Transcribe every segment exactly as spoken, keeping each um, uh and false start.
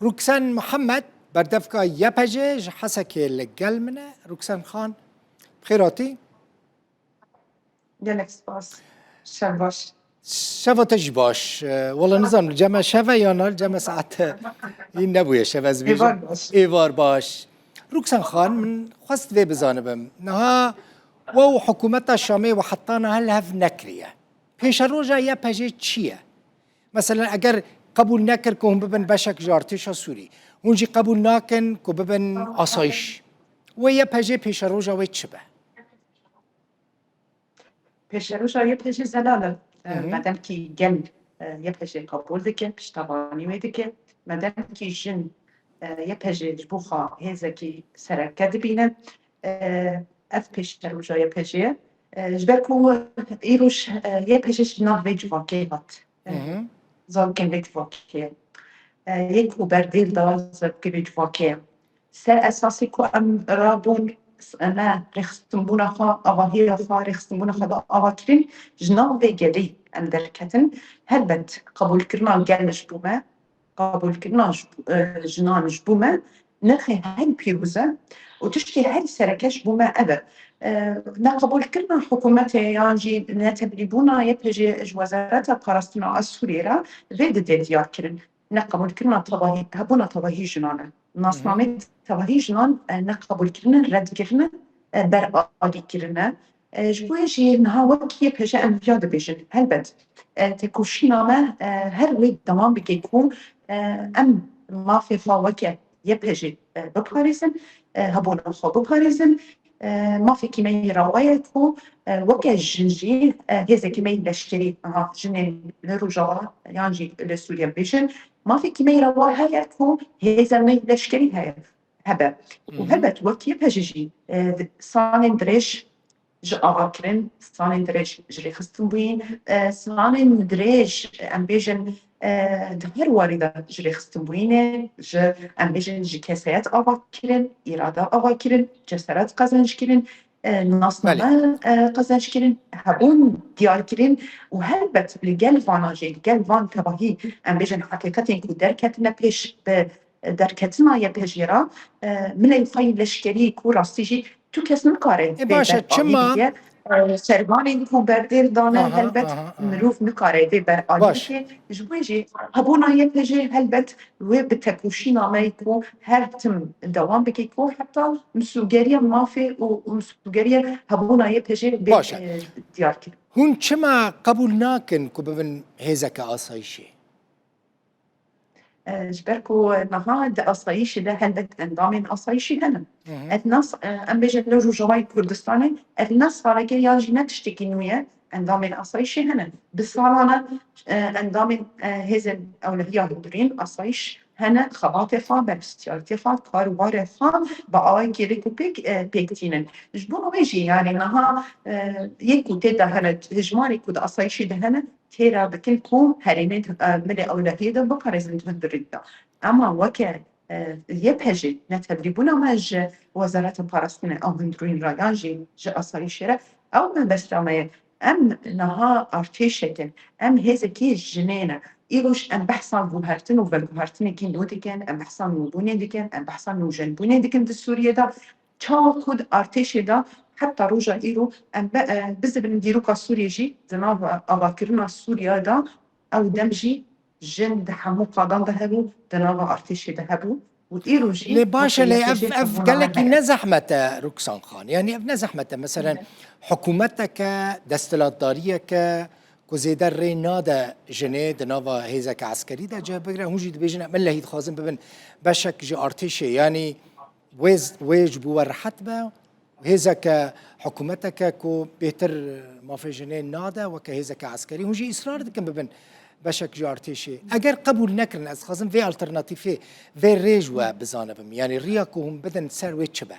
Ruksen Mihemed, berdevka Y P G ji Hesekê li gel min e. Ruksen Xan, bi xêr hatî. Gelek spas. Şev baş. Şeva te jî baş. E, wela nizanim, li cem me şev e yan na, li cem me saet e. Hîn nebûye şev, ez bêjim. Êvar baş. Êvar baş. Ruksen Xan, min xwest vê bizanibim. Niha we û hikûmeta Şamê we heta niha li hev nekiriye. Pêşeroja Y P G çi ye? Meselen, eger qebûl nekir ku hûn bibin beşek ji artêşa Sûrî, hûn jî qebûl nakin ku bibin asayîş, wê Y P G pêşeroja wê çi be? Pêşeroja Y P G zelal e. Hı hı. Me demkî gel, e, Y P G qebûl dike, piştevanî wê dike. Me demkî jin, e, Y P G ji bo xwe hêzekî sereke dibîne. E, ev pêşeroja Y P G ye. E, ji ber ku îroj, e, Y P G ji nav vê civakê hat. E, Hı hı. Zarokên vê civakê. E, yê ku berdêl da zarokê vê civakê ye. Ser esasê ku em rabûn, me rêxistinbûna xwe, avahiya xwe, rêxistinbûna xwe da ava kirin, ji nav vê gelî em derketin. Helbet qebûlkirina gel ji bo me, qebûlkirina ji, e, jinan ji bo me nirxê herî pîroz e û tiştê herî sereke ji bo me ev e. E, neqebûlkirina hikûmetê yan jî netevlîbûna Y P G ji Wezareta Parastina a Sûriyê re vê didê diyar kirin. Neqebûlkirina tevahî, hebûna tevahî jinan e. Nasnameyê tevahî jinan, e, neqebûlkirine, redkirine, e, beralîkirine. E, ji bo yê jî niha wekî Y P G em viya dibêjin. Helbet, e, têkoşîna me, e, her wê dewam bike ku, e, em mafê xwe weke Y P G, e, biparêzin, e, hebûna xwe biparêzin. E, mafekî me yê rawa ye ku, e, weke jin jî, e, hêzekî me yê leşkerî, aha, jinên li Rojava yan jî li Sûriye bêjin, mafekî me yê rawa heye ku hêza me yê leşkerî heye, hebe. Û Hı hı. helbet wek Y P G jî, e, salên dirêj ji ava kirin, salên dirêj ji rêxistin bûyîn, e, salên dirêj, em bêjin, e, di her warî de ji rêxistin bûyînê, ji, em bêjin, ji kesayet ava kirin, îrada ava kirin, cesaret qezenc kirin, e, nasname, Belê. e, qezenc kirin, hebûn diyar kirin û helbet li gel vana jî, li gel van tevahî, em bêjin, heqîqetên ku derketine pêş bi derketina Y P G re, e, milê xwe yê leşkerî ku rastî jî tu kes nikare Ê, vê baş e, beralî çima bike. E, şervanên ku berdêl dane, Aha, helbet aha, aha. mirov nikare vê beralî Baş. bike. Ji bo jî hebûna Y P G helbet wê bi tekoşîna me ku her tim dewam bike ku heta misûgeriya mafê û, û misûgeriya hebûna Y P G bê, Baş e. e, diyar kirin. Hûn çima qebûl nakin ku bibin hêzeke asayîşê? E, ji ber ku niha di asayîşê de helbet endamên asayîşî hene. Hı hı. Ev nas, e, em bêjin li Rojavayê Kurdistanê, ev ne saleke yan jî ne tiştekî nû ye, endamên asayîşê hene. Bi salan e, e, endamên, e, hêzên ewlehiya hundirîn asayîş hene, xebatê xwe, berpirsiyartiyê xwe, kar û barê xwe bi awayekî rêk û pêk, e, pêk tînin. Ji bo wê jî, yanî niha, e, yê ku tê de hene, hejmarê ku di asayîşê de hene, têra bikin ku herêmên, e, milê ewlehiyê de biparêzin di hundirî de. Ema weke, e, Y P G, netevlîbûna me ji Wezareta Parastinê a hundirîn re yan jî ji asayîşê re, ew mebesta me ye. Em niha artêşek in, em hêzekî jinê ne. Îroj em behsa guhertin û veguhertinekî nû dikin, em behsa nûbûnê dikin, em behsa nûjenbûnê dikin di Sûriyê de. Çawa ku di artêşê de heta roja îro em be, e, bizibin dîroka Sûriyê jî di nav avakirina Sûriye de ew dem jî jin di hemû qadan de hebû, di nava artêşê de hebû û îro jî Lê baş e, wekî lê ev, YPJ ev hemû gelekî nava ne heye. zehmet e, Ruksan Xan. Yanî ev ne zehmet e. Meselen, Evet. hikûmeteke, desthilatdariyeke ku zêde rê nade jinê di nava hêzeke eskerî de cih bigire, hûn jî dibêjin, em lehî dixwazin bibin beşek ji artêşê. Yanî wê z-, wê ji bo we rehet be. Hêzeke, hikûmeteke ku bêhtir mafê jinê nade, weke hêzeke eskerî, hûn jî îsrar dikin bibin beşek ji artêşê. Eger qebûl nekirin, ez dixwazim vê alternatîfê, vê rê ji we bizanibim. Yanî riya ku hûn bidin ser wê çi be?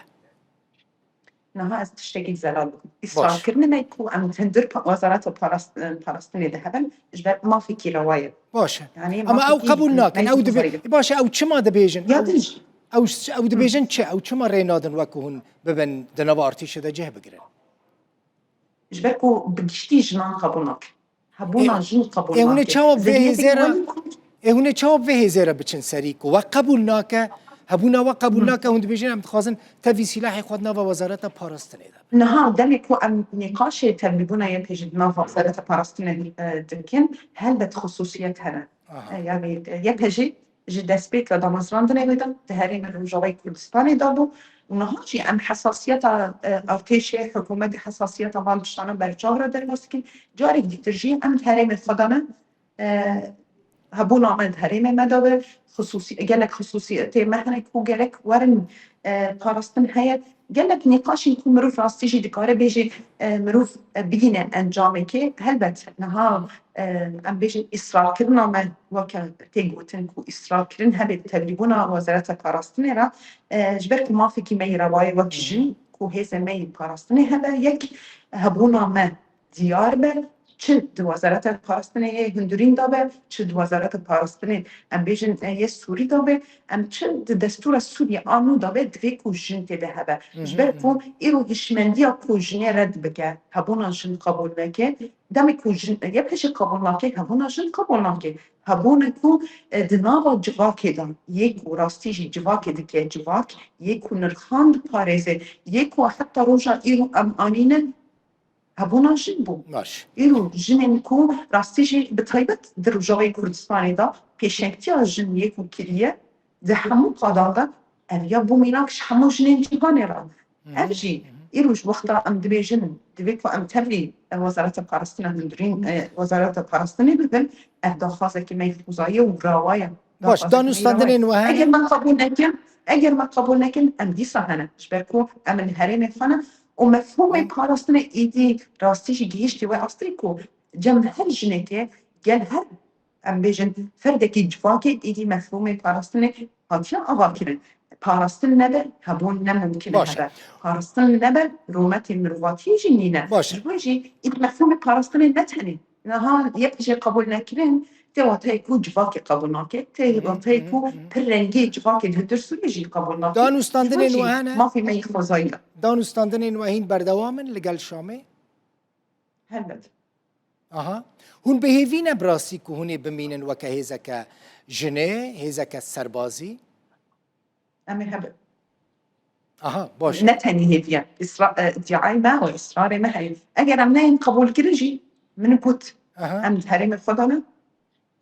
Niha ez tiştekî zelal bikim. Baş. Îsrarkirinê me ku em hundir pa-, wezareta parast-, parastinê de hebin, ji ber mafekî rewa ye. Baş e. Yanî Ama ew mafekî qebûl nakin. me Ew jî dibe-, zayîf. Baş e, ew çima dibêjin? Ya Ew, din jî. ew s-, ew dibêjin çi? Ew çima rê nadin wek hûn bibin di nava artêşê de cih bigirin? Ji ber ku bi giştî jinan qebûl nakin. Hebûna Ê, jin qebûl ê, hûn ê nakin. çawa vê Zihniyetê hêzê re, welî ku Ê hûn ê çawa bi vê hêzê re biçin serî ku we qebûl nake, hebûna we qebûl nake, hûn dibêjin em dixwazin tevî sîlahê xwe di nava Wezareta Parastinê de. Niha demê ku em nîqaşê tevlîbûna Y P G di nav Wezareta Parastinê, e, dikin, helbet xisûsiyet hene. Aha. E, yanî, e, Y P G ji destpêka damezrandinê wê de di herêmê Rojavayê Kurdistanê de bû û niha jî em hesasiyeta, e, artêşê, hikûmetê hesasiyeta van tiştana berçav re derbas dikin. Carek dîtir jî em di herêmê xwe de ne, e, hebûna me di herêmê me de be, xisûsî-, gelek xisûsiyetê me hene ku gerek werin, e, parastin heye. Gelek nîqaşên ku mirov rastî jî dikare bêjê, e, mirov, e, bigîne encamekê. Helbet niha, e, em bêjin îsrarkirina me weke tê gotin ku îsrarkirin hebe tevlîbûna Wezareta Parastinê re, e, ji ber ku mafekî me yî rewayê wek jin ku hêzê me yî parastinê hebe, yek hebûna me diyar be, çi di Wezareta Parastinê yê hundirîn de be, çi di Wezareta Parastinê, em bêjin, e, yê Sûrî de be, em çi di destûra Sûriyê a nû de be, divê ku jin tê de hebe. Ji ber ku îro hişmendiya ku jinê red bike, hebûna jin qebûl neke, demê ku jin, Y P G qebûl nake, hebûna jin qebûl nake. Hebûna ku, e, di nava civakê de, yê ku rastî jî civakê dike civak, yê ku nirxan diparêze, yê ku heta roja îro em anîne, hebûna jin bû. Baş. Îro jinên ku rastî jî bi taybet di Rojavayê Kurdistanê de pêşengtiya jin yê ku kiriye, di hemû qadan de ev ya bû mînak ji hemû jinên cîhanê re. Ev jî îro ji wexta em dibêjin, divê ku em tevlî, e, Wezareta Parastina hundirîn, e, Wezareta Parastinê bibin, ev daxwazekî me yê xwezayî û rawa ye. Baş, danûstandinên we hene? Eger me qebûl nekin, eger me qebûl nekin, em dîsa hene. Ji ber ku em li herêmê xwe ne û mefhûmê parastinê êdî rastî jî gihiştî wê astê ku cem her jinekê, gel her, em bêjin, ferdekî civakê êdî mefhûmê parastinê hatiye avakirin. Parastin nebe, hebûn ne mumkin e hebe. Parastin nebe, rûmetê mirovatiyê jî nîne. Baş e. Ji bo jî êdî mefhûmê parastinê ne tenê niha Y P G qebûl nekirin, tê wateyê ku civakê qebûl nake, tê wateyê ku pir rengê civakê di hundir Sûriyê jî qebûl nake. Danûstandinên we hene? Mafê me yê xwezayî ye. Danûstandinên we hîn berdewam in li gel Şamê? Helbet. Aha. Hûn bi hêvî ne bi rastî ku hûn ê bimînin weke hêzeke jinê, hêzeke serbazî? Em ê hebin. Aha, baş. Ne tenê hêviye. Îsra-, e, îdîayê me û îsrarê me heye. Eger em neyên qebûlkirin jî, min got, aha, em di herêmê xwe de ne.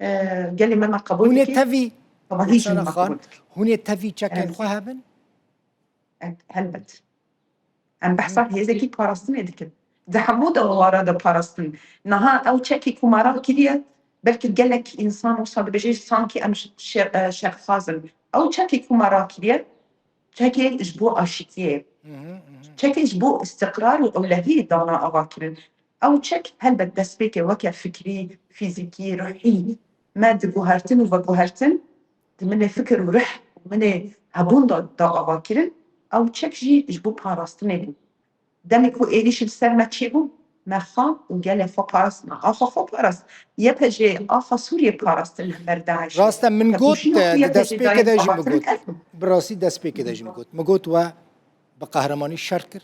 E, gelê me me qebûl dike. Hûn ê tevî, tevahî jî me qebûl dike. Hûn ê tevî çekên xwe hebin? E, helbet. Em behsa hêzekî parastinê dikin. Di hemû dewara de parastin. Niha ew çekê ku me rakiriye, belkî gelek însan wisa dibêje, sankî em şer-, e, şerxwaz in. Ew çekê ku me rakiriye, çekê ji bo aşîtiyê ye. Çekê ji bo îstiqrar û ewlehiyê dana avakirin. Ew çek helbet destpêkê weke fikrî, fîzîkî, ruhî me diguhertin û veguhertin, di minê fikir û ruh û minê hebûn de da avakirin, ew çek jî ji bo parastinê bû. Demê ku êrîş li ser me çêbû, me xwe û gelê xwe parastin, axa xwe parast. Y P G axa Sûriyê parastin li hember DAIŞê. Rast e, min got, di destpêkê de jî min got. Bi rastî destpêkê de jî min got. Min got we bi qehremanî şer kir.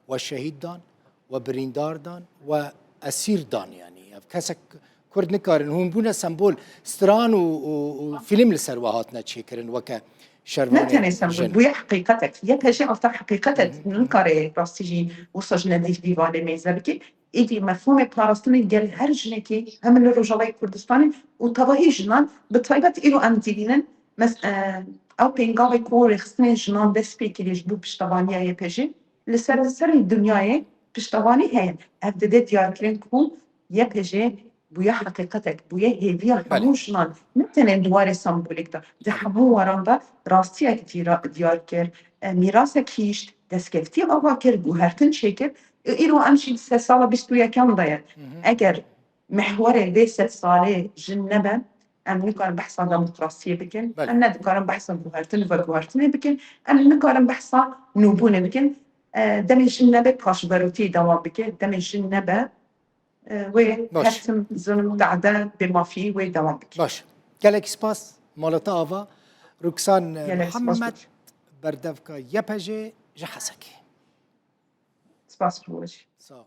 We şehîd dan, we birîndar dan, we esîr dan, yanî ev kesek Kurd nikarin, hûn bûne sembol, stran û, û, û fîlm li ser we hatine çêkirin weke şervanê. Ne tenê sembol, bûye heqîqetek. Y P G alta heqîqet e, nikare rastî jî wisa ji nêzdî vê mêze bike. Êdî mefhûmê parastinê gel her jinekê, hem li Rojavayê Kurdistanê û tevahî jinan, bi taybet îro em dibînin, mes-, e, ew pêngavê ku rêxistinên jinan dest pê kiriye ji bo piştevaniya Y P G, li seranserê dinyayê piştevanî heye. Ev dide diyarkirin ku Y P G bûye heqîqetek, bûye hêviya hemû jinan, ne tenê di warê sembolîk de, di hemû waran de rastiyek dîra-, diyar kir. E, mîrasek hişt, destkeftî ava kir, guhertin çêkir. Û îro em jî di sedsala bîst û yekan de ye. Eger mihwerê vê sedsalê jin nebe, em nikarin behsa demokrasiyê bikin, em nedikarin behsa guhertin û veguhertinê bikin, em nikarin behsa nûbûnê bikin. E, demê jin nebe, paşverûtî dewam bike, demê jin nebe, e, wê her tim zulm, tade, bêmafî wê dewam bike. Baş. Gelek spas, mala te ava. Ruksan, e, Mihemed, berdevka Y P G ji Hesekê. Spas ji bo we jî. Sağ ol.